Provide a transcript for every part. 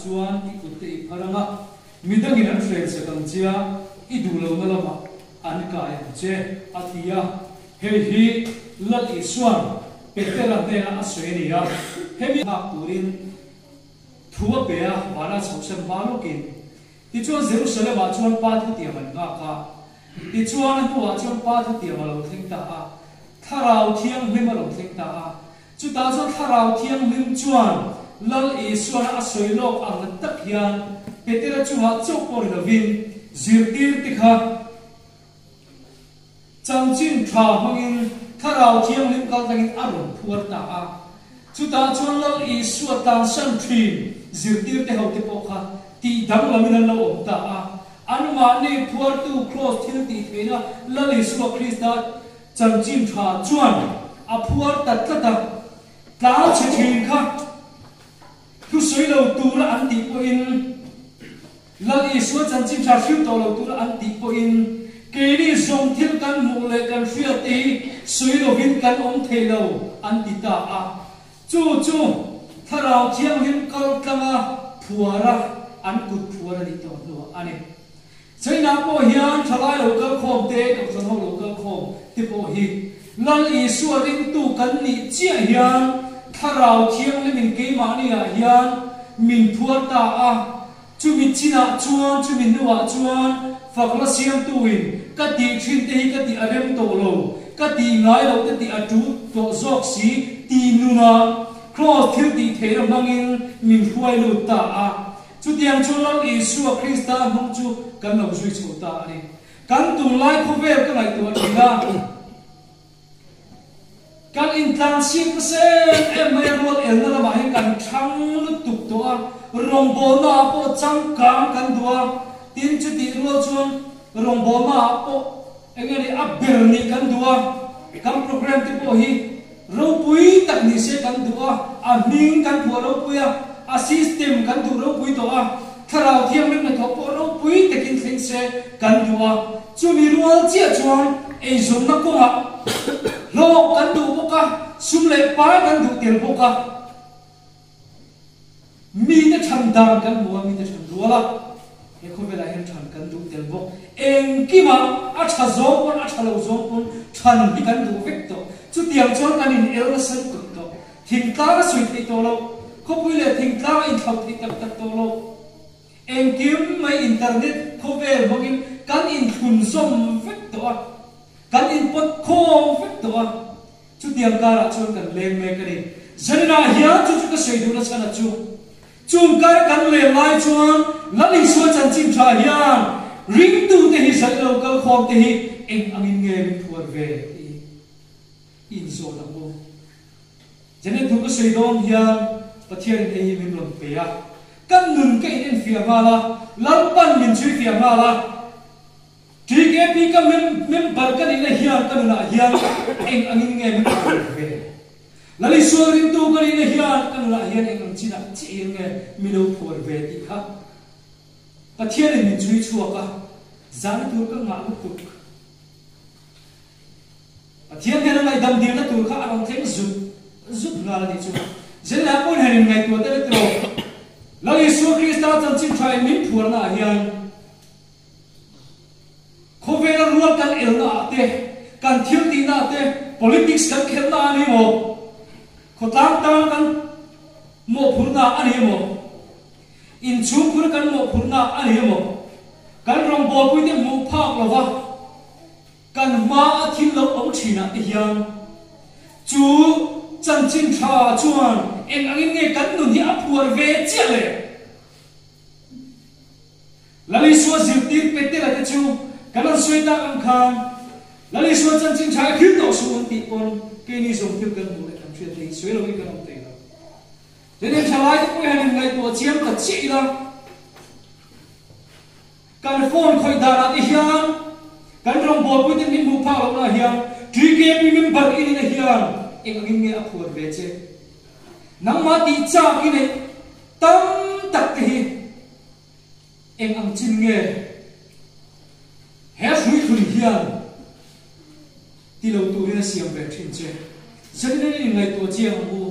chuan i kutte i phar ang a, midangin an hren sak ang che a, i duh lohna lamah an kai ang che, a ti a. Hei hi Lal Isua'n Petera hnena a sawi a ni a, hemi nghak turin thu a pe a, vana chhohsan hma lawkin. Tichuan Jerusalem-ah chuan Pa thutiam an nghak a. Tichuan a hnuah chuan Pa thutiam a lo thleng ta a, Thlarau Thianghlim a lo thleng ta a. Chutah chuan Thlarau Thianghlim chuan Lal Isuana a sawi lawk ang tak hian Petera chungah chauh pawh ni lovin zirtirte kha Chanchin tha hmangin Thlarau Thianghlim kal tangin a rawn phuar ta a. Chutah chuan Lal Isua tlansan thin zirtirte hote pawh kha tih danglamin an lo awm ta a. Anmahni phuartu Kraws thil tih theihna Lal Isua Krista chanchin tha chuan a phuar ta tlat a. Tlan chhe thin kha thusawi lo tura an tih pawhin, Lal Isua chanchin tha hrilh tawh lo tura an tih pawhin keini zawng thil kan hmuh leh kan hriat te hi sawi lovin kan awm thei lo an ti ta a. Chu chu Thlarau Thianghlim kal tlanga phuara an kut phuar a nih tawh hnuah a ni. China pawh hian thalai lo kal khawm te, kohhran ho lo kal khawm te pawh hi Lal Isua ringtu kan nih chiah hian Thlarau Thianghlimin keimahniah hian min phuar ta a, chumi chinah chuan, chumi hnuah chuan fakna siamtuin ka tih thin te hi ka tih a rem tawh lo, ka tih ngai loh te tih a tul tawh zawk si ti nunah Kraws thil tih theihna hmangin min hruai lut ta a. Chutiang chu Lal Isua Krista hnung chu kan lo zui chho ta a ni. Kan tunlai khawvel ka ngaihtuah thin a, kan intlanchhiat nasa em em mai a, rual elna lamah hian kan thang lutuk tawh a, rawngbawlna ah pawh changkang kan duh a, tin chutih rual chuan rawngbawlna ah pawh eng nge ni a ber nih kan duh a, kan program te pawh hi Ropui tak ni se kan duh a, a hming kan phuah ropui a, a system kan duh ropui tawh a, Thlarau Thianghlim hnathawh pawh ropui takin thleng se kan duh a, chumi rual chiah chuan eizawnna kawngah hlawk kan duh bawk a, sum leh pai kan duh tel bawk a. Mite than dan kan hmu a, mite than rual a, he khawvelah hian than kan duh tel bawk. Engkimah a tha zawng pawn a tha lo zawng pawn than hi kan duh vek tawh. Chutiang chuan kan in el nasa lutuk tawh. Thingtlang a sawi theih tawh loh, khawpui leh thingtlang a inthlauh theih tak tak tawh loh. Engkim mai internet khawvel hmangin kan inthlunzawm vek tawh a, kan inpawt khawm vek tawh a. Chutiang karah chuan kan leng mek a ni. Zaninah hian chu chu ka sawi duhna chhan a chu. Chung kar kan leng lai chuan Lal Isua chanchin tha hian ringtute hi zalh lo kal khawm te hi eng angin nge min phuar ve tih hi inzawt ang u. Zanin thu ka sawi dawn hian Pathianin hei hi min rawn pe a, kan nun ka inenfiah nghal a, Lalpan min chhuifiah nghal a. TKP ka member ka nihna hian ka nunah hian eng angin nge min rawn ve? Lal Isual ringtu ka nihna hian ka nunah hian eng ang chinah chiah hian nge mi lo phuar ve tih kha Pathianin min chhui chhuak a, zahna tur ka ngah lutuk. Pathian hnena ngaihdam dilna tur kha a rawn thleng zut zut nghal a nih chu. Zenah pawhin han inngaihtuah deuh e tiraw? Lal Isua Krista chanchin thain min phuarna ah hian Khawvela rual kan elna ah te, kan thil tihna ah te, politics kan khelhna ah a ni maw? Khawtlang tan kan mawhphurhna ah a ni maw? Inchhungkhur kan mawhphurhna ah a ni maw? Kan rawngbawlpuite hmuh phak lova kan hma a thil lo awm thin ah te hian chu chanchin tha chuan eng angin nge kan nun hi a phuar ve chiah le? Lal Isua zirtir Petera te chu kan rawn sawi tak ang khan, Lal Isua chanchin tha i thil tawh suh an tih pawn keini zawng thil kan hmuh leh kan hriat te hi sawi loin kan awm thei lo. Chutin thalai te pawh hian inngaihtuah chiang ta chiah ila, kan phone khawih danah te hian kan rawngbawlpui te min hmuh phak lohna hian TKP member i nihna hian eng angin nge a phuar ve che? Nangmah tih chak i neih tam tak te hi Eng ang chin nge he hruithlun hian ti lo turin a siam ve thin che? Zanin in inngaihtuah chiang ang u.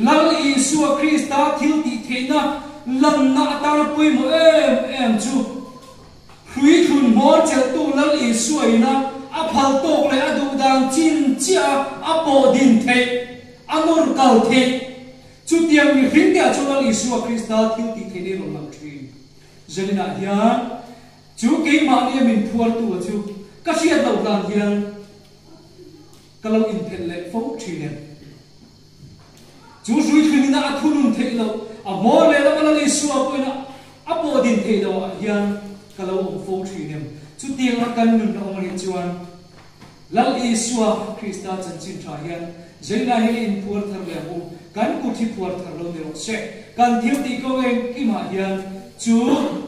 Lal Isua Krista thil tih theihna lanna atana pawimawh em em chu hrui thlun hmawr chelhtu Lal Isua ina a phal tawk leh a duh dan chin chiah a a pawh din theih, a nawr kal theih. Chutiang mihring te ah chuan Lal Isua Krista thil tih theih nei rawn lang thin. Zaninah hian chu keimahnia min phuartu a chu ka hriat loh hlan hian ka lo inphelh leh fo thin em. Chu hruithlunin a thunun theih loh, a hmawr leh lama Lal Isua pawhin a pawh din theih loh ah hian ka lo awm fo thin em? Chutianga kan nun a awm anih chuan Lal Isua Krista chanchin tha hian Zaina hi inphuar thar leh ang u, kan kut hi phuar thar lo ni rawh se. Kan thil tih ko engkimah hian chu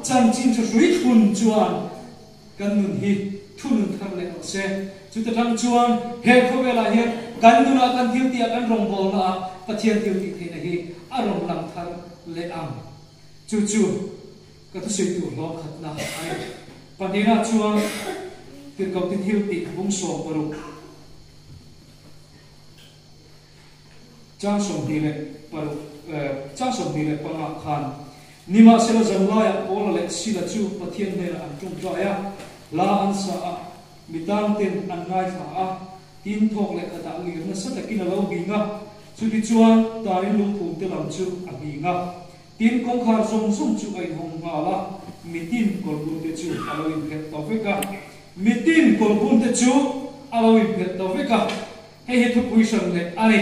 chanchin tha hruithlun chuan Kan nun hi thunun thar leh rawh se. Chuta tang chuan he khawvelah hian kan nunah kan thil tihah kan rawngbawlnaah Pathian thil tih theihna hi a rawn lang thar leh ang. Chu chu ka thusawi tur hlawm khatna a ni. Pahnihna chuan Tirhkohte thil tih bung 16. Chang 26 chang 25 khan Nimahsela zanlaiah Paula leh Sila chu Pathian hnenah an tawngtai a, hla an sa a, mi tangten an ngaithla a, tin thawk leh khatah lir nasa takin a lo nghing a, chutichuan tanin lungphum te lam chu a nghing a, tin kawngkhar zawng zawng chu a inhawng nghal a, mitin kawlbun te chu a lo inphelh ta vek a, mitin kawlbun te chu a lo inphelh ta vek a. Hei hi thupui hran leh a ni.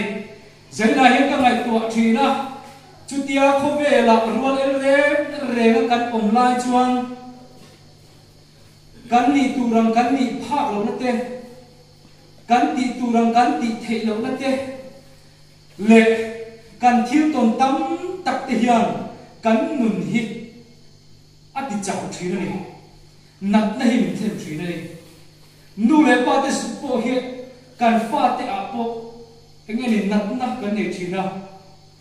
Zainah hian ka ngaihtuah thin a, chutia khawvelah rual el reng renga kan awm lai chuan kan nih tur ang kan nih phak lohna te, kan tih tur ang kan tih theih lohna te leh kan thil tawn tam tak te hian kan nun hi a ti chau thin a ni. Natna hi min thlen thin a ni. Nu leh pa te pawh hi kan fate ah pawh eng nge ni natna kan nei thin a,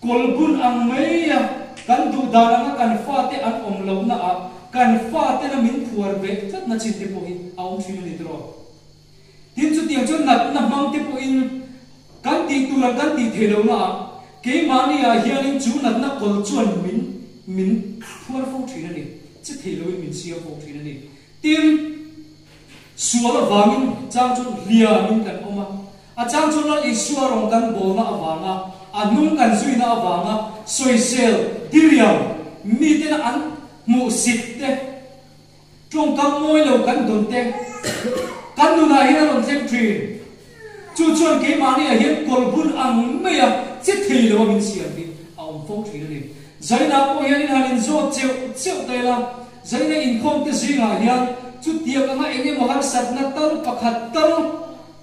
kawlbun ang mai a kan duh dan anga kan fate an awm lohna ah kan fate na min phuar ve tlatna chin te pawh hi a awm thin a ni tiraw. Tin chutiang chuan natna hmang te pawhin kan tih tur ang kan tih theih lohna ah keimahni ah hianin chu natna kawl chuan min min phuar fo thin a ni, che thei loin min siam fo thin a ni. Tin, sual avangin chang chu hliamin kan awm a, a chang chu Lal Isua rawn kan bawlna avanga, a hnung kan zuina avanga sawisel diriam mitena an hmuhsit te, tawngkam mawi lo kan dawn te, kan nunah hian a rawn thleng thin. Chu chuan keimahniah hian kawlhmun ang maia che thei lo a min siam hi a awm fo thin a ni. Zainah pawh hian in han inzawt cheuh cheuh ta ila, Zaina inkhawmte zingah hian chutiang anga eng emaw harsatna tal pakhat tal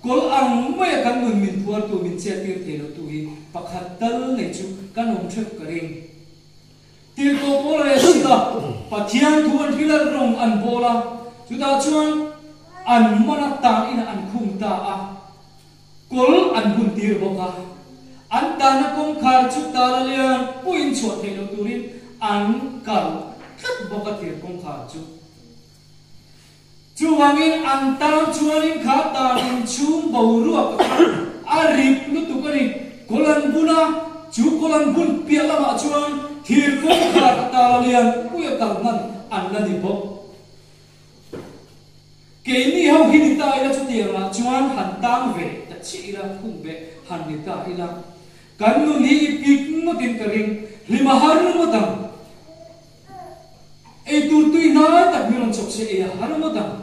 kawl ang maia kan nun min phuartu min chettir thei lotu hi pakhat tal nei chu kan awm theuh ka ring. Tirhkoh pawl leh Sila Pathian thu an hrilh rawng an bawl a, chutah chuan an man a tan inah an khung ta a, kawl an hun tir bawk a. An tanna kawngkhar chu tala lian puiin chhuah theih loh turin an kal tlat bawk a thir kawngkhar chu. Chuvangin an tan chuanin kha tan inchhung boruak kha a rip lutuk a ni. Kawl an bun a, chu kawl an bun piah lamah chuan thir kawngkhar a tala lian pui a kal hman an la ni bawk. Keini ho hi ni ta ila chutiangah chuan han tang ve ta chiah ila, khung ve han ni ta ila. Kan nun hi i pik ngawtin ka ring, hlim a har ngawt ang. Ei tur tui hnai tak min rawn chawp se ei a har ngawt ang.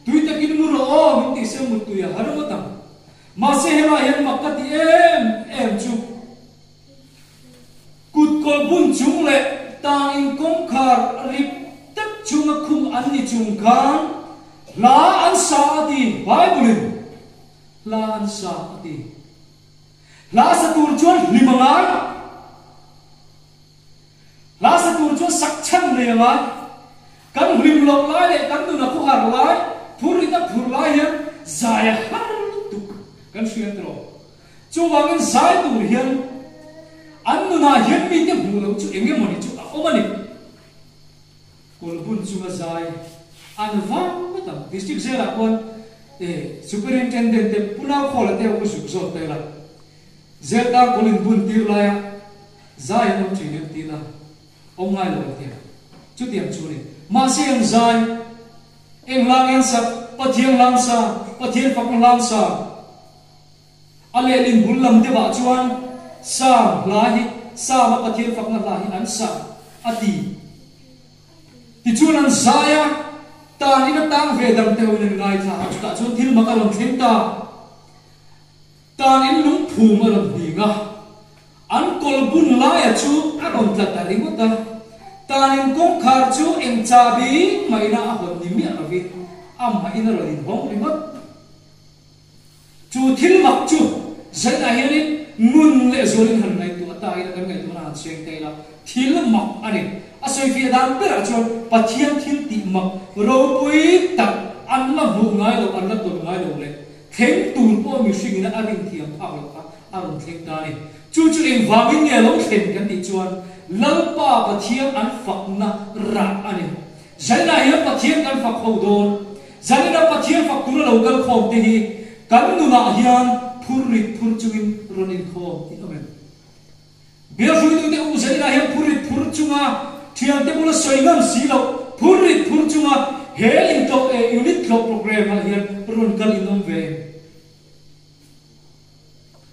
Tui takin mu rawh aw min tih se mut tui a har ngawt ang. Mahse helaiah hian mak ka ti em em chu kut kawl bun chung leh tang in kawngkhar rip tak chunga khum an ni chung khan hla an sa a ti Bible in hla an sa a ti. Hla sa tur chuan hlim a ngai. Hla sa tur chuan sak chhan nei a ngai. Kan hlim loh lai leh kan nun a khuhar lai, phur rit a phur lai hian zai a har lutuk kan hria tawh. Chuvangin zai tur hian an nunah hian mite hmuh loh chu eng emawni chu a awm a ni. Kawlbun chunga zai an vang ngawt ang. District Jail-ah khuan Superintendent te Pu Naukhawla te ho ka zuk zawt ta ila. Jail tan kawl inbun tir laia zai an awm thin em tih la. Awm ngai lo an ti a. Chutiang chu a ni. Mahse an zai, eng hlang en sak, Pathian hlang sa, Pathian fakna hlang sa. A lehlin bul lam deuhah chuan Psalm hla hi, Psalm a Pathian fakna hla hi an sa a ti. Tichuan an zai a, tan in a tang ve dang te hoin an ngaithla a, chutah chuan thil mak a rawn thleng ta. Tan in lungphum a rawn hning a, an kawl bun laia chu a rawn tla ta ringawt a. Tan in kawngkhar chu eng chabi maina a hawn ni miah lovin amah in a rawn inhawng ringawt. Chu thil mak chu zainah hianin ngun leh zualin han ngaihtuah ta ila, kan ngaihtuahna han seng ta ila, thil mak a ni. A sawifiah dan berah chuan Pathian thil tih mak ropui tak an la hmuh ngai lo, an la tawn ngai lo leh thleng tur pawh mihringin a rin thiam phak loh kha a rawn thleng ta a ni. Chu chu engvangin nge lo thlen kan tih chuan Lalpa Pathian an fakna rah a ni. Zainah hian Pathian kan fak ho dawn. Zaninah Pathian fak tura lo kal khawm te hi kan nunah hian phur rit phur chungin rawn inkhawm in awm em? Bial hruaitute u zaninah hian phur rit phur chunga thiante bula sawi ngam si loh phur rit phur chunga he intlawh eh unit tlawh program ah hian rawn kal in awm ve em?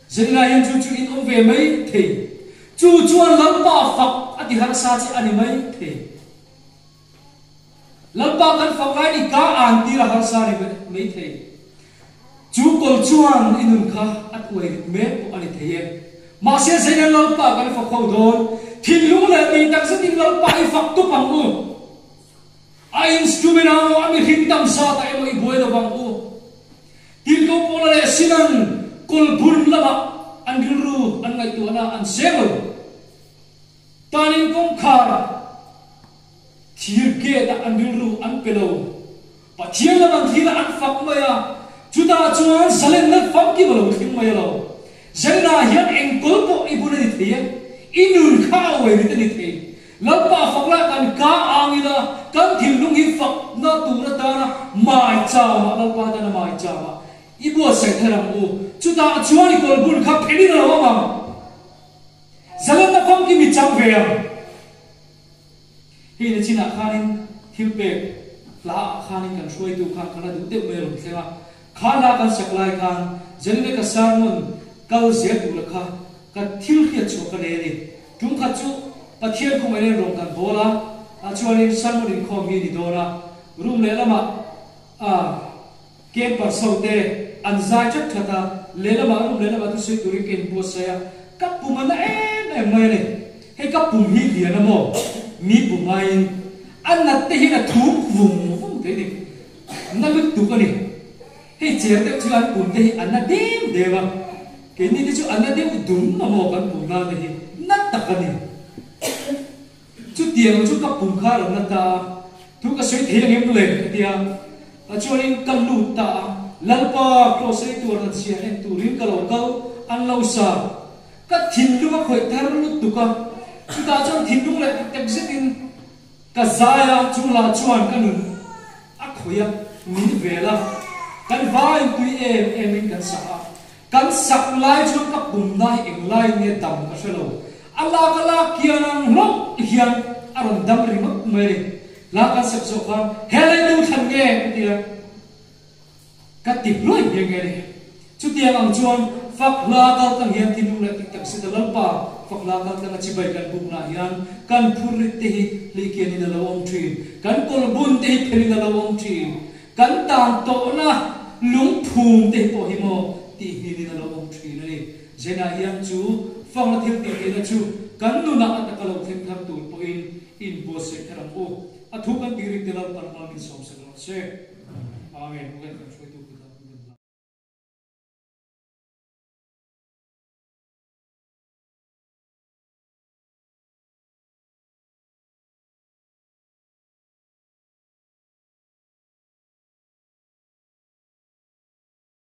Zaninah hian chu chu in awm ve mai thei. Chu chuan Lalpa fak a ti harsa che a ni mai thei. Lalpa kan fak lai ni ka an tir a harsa ni mai thei. Chu kawl chuan i nun kha a tuai rit mek pawh a ni thei e. Mahse zeinan Lalpa kan fak ho dawn? Thinlung leh tih tak zetin Lalpa i fak tup ang u. A instrument ah maw a mihring tam zat ah emaw i buai lo vang u. Tirhkoh Paula leh Sinan kawl bun lamah an rilru an ngaihtuahna an seng lo. Tanin kawngkhar thir gate ah an rilru an pe lo. Pathian lam an thlir a, an fak mai a. Chutah chuan zalenna famkim a lo thleng mai a lo. Zalenah hian engkawl pawh i bun a ni thei e. I nun kha a uai rit a ni thei. Lalpa fak lah kan ka ang ila, kan thinlung hi fakna tur atana mai chama, Lalpa atana mai chama i buatsaih thar ang u. Chutah chuan i kawl bun kha phelin a lo awm ang. Zalenna famkim i chang ve ang. Hei na chinah khanin thil pek hla ah khanin kan hruaitu khan ka la duh deuh mai a rawn thleng a. Kha hla kan sak lai khan Zalenna ka sermon kal zel tura kha ka thil hriat chhuah ka nei a ni. Tum khat chu Pathian khawng elen rawn kan bawl a, ah chuanin sermon inkhawm hi a ni dawn a. Room lehlamah ah. Camper so te an zai that that a, lehlamah room lehlamah thusawi turin ka inbuatsaih a, ka pum a na em em mai a ni. Hei ka pum hi lian a maw? Mi pum aiin a nat te hian a thum vung vung thei ni. Na lutuk a ni. Hei cher deuh chu an pum te hi a na dem dem a, keini te chu a na deuh dum a maw kan pum nan te hi na tak a ni. Chutiang chu ka pum kha a rawn na ta a, thu ka sawi thei ang em le? ka ti a. Chuanin ka lut ta a, Lalpa, Kraws ei tur an chhia en turin ka lo kal, an lo sa. Ka thinlung a khawih thar lutuk a, chutah chuan thinlung leh tek zetin ka zai a, chu lah chuan ka nun a khawih a, min vel a, kan vain tui em emin kan sa a. Kan sak lai chuan ka pumna hi englai nge dam ka hre lo. A lak a lak kian ang hlawk hian a rawn dam ringawt mai a ni. Hla kan sak zawh khan he lai nu thlan nge ka ti a, ka ti hluai nghe nghe a ni. Chutiang ang chuan fak hla kal tlang hian thinlung leh tik tak zet a Lalpa fak hla kal tlang a chibai kan bukna hian kan phurrit te hi hlihkianin a lo awm thin, kan kawlbun te hi phelin a lo awm thin. Kan tan tawhna lungphum te hi pawh hi maw tih hminin a lo awm thin a ni. Jenah hian chu fangna thil tih tihna chu kan nunah a taka lo thleng thar tur pawhin inbuatsaih thar ang u. A thu kan tih rik te Lalpan mal min sawmsak rawh se. Amen. Ulen kan hruaitu.